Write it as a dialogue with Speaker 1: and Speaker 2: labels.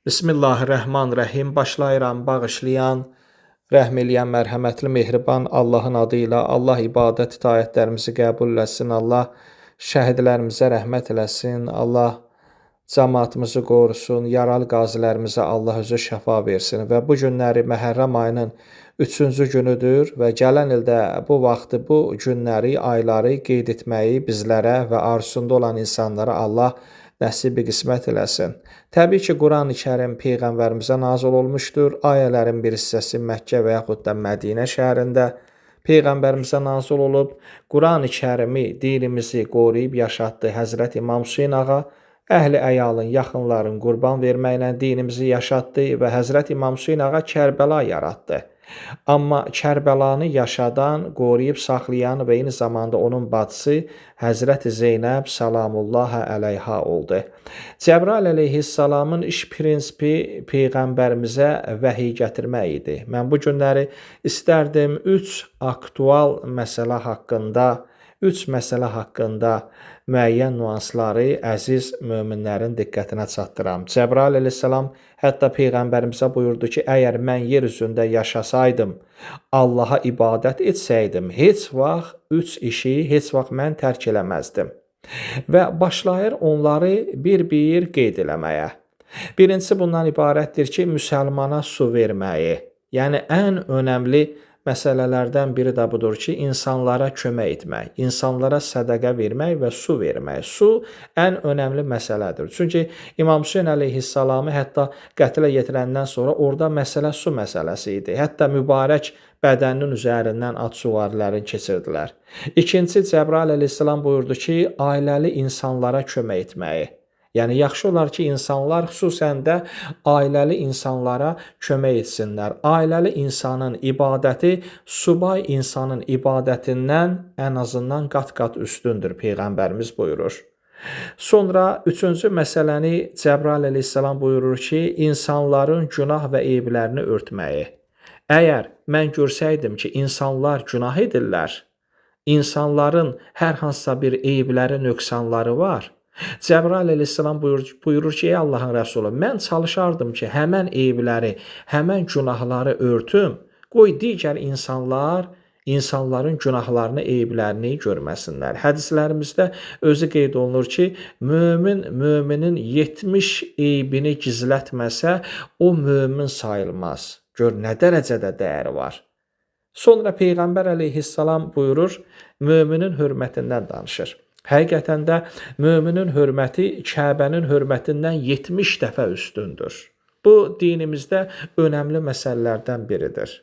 Speaker 1: Bismillahirrahmanirrahim. Başlayıram bağışlayan, rəhm eləyən, mərhəmətli, mehriban Allahın adı ilə. Allah ibadət itaətlərimizi qəbul eləsin. Allah şəhidlərimizə rəhmət eləsin. Allah cəmaatımızı qorusun. Yaralı qazilərimizə Allah özü şəfa versin. Və bu günləri Məhərrəm ayının 3-cü günüdür və gələn ildə bu vaxtı, bu günləri, ayları qeyd etməyi bizlərə və arzusunda olan insanlara Allah nəsib qismət eləsin. Təbii ki, Qurani-Kərim peyğəmbərimizə nazil olmuşdur. Ayələrin bir hissəsi Məkkə və yaxud da Mədinə şəhərində peyğəmbərimizə nazil olub. Qurani-Kərimi, dinimizi qoruyub yaşatdı Həzrət İmam Hüseyn ağa. Əhli əyalın, yaxınların qurban verməklə dinimizi yaşatdı və Həzrət İmam Hüseyn ağa Kərbəla yaratdı. Amma Kərbəlanı yaşadan, qoruyub saxlayan və eyni zamanda onun bacısı Həzrəti Zeynəb salamullahi əleyha oldu. Cəbrail əleyhissalamın iş prinsipi peyğəmbərimizə vəhiy gətirmək idi. Mən bu günləri istərdim 3 aktual məsələ haqqında, 3 məsələ haqqında müəyyən nüansları əziz möminlərin diqqətinə çatdıram. Cəbrail əleyhissalam hətta peyğəmbərimizə buyurdu ki, əgər mən yer üzündə yaşasaydım, Allaha ibadət etsəydim, heç vaxt 3 işi heç vaxt mən tərk eləməzdim. Və başlayır onları bir-bir qeyd eləməyə. Birincisi bundan ibarətdir ki, müsəlmana su verməyi. Yəni ən önəmli məsələlərdən biri də budur ki, insanlara kömək etmək, insanlara sədəqə vermək və su vermək. Su ən önəmli məsələdir. Çünki İmam Hüseyn əleyhissalamı hətta qətlə yetirəndən sonra orada məsələ su məsələsi idi. Hətta mübarək bədəninin üzərindən at süvarilərini keçirdilər. İkincisi, Cəbrail əleyhissalam buyurdu ki, ailəli insanlara kömək etməyi. Yəni yaxşı olar ki, insanlar xüsusən də ailəli insanlara kömək etsinlər. Ailəli insanın ibadəti subay insanın ibadətindən ən azından qat-qat üstündür, peyğəmbərimiz buyurur. Sonra üçüncü məsələni Cəbrail əleyhissalam buyurur ki, insanların günah və eyiblərini örtməyi. Əgər mən görsəydim ki, insanlar günah edirlər, insanların hər hansısa bir eyibləri, nöqsanları var, Cəbrail əleyhissalam buyurur ki, ey Allahın rəsulu, mən çalışardım ki, həmən eyibləri, həmən günahları örtüm, qoy digər insanlar insanların günahlarını, eyiblərini görməsinlər. Hədislərimizdə özü qeyd olunur ki, mömin möminin 70 eybini gizlətməsə, o mömin sayılmaz. Gör nə dərəcədə dəyəri var. Sonra Peyğəmbər əleyhissalam buyurur, möminin hörmətindən danışır. Həqiqətən də möminin hörməti Kəbənin hörmətindən 70 dəfə üstündür. Bu dinimizdə önəmli məsələlərdən biridir.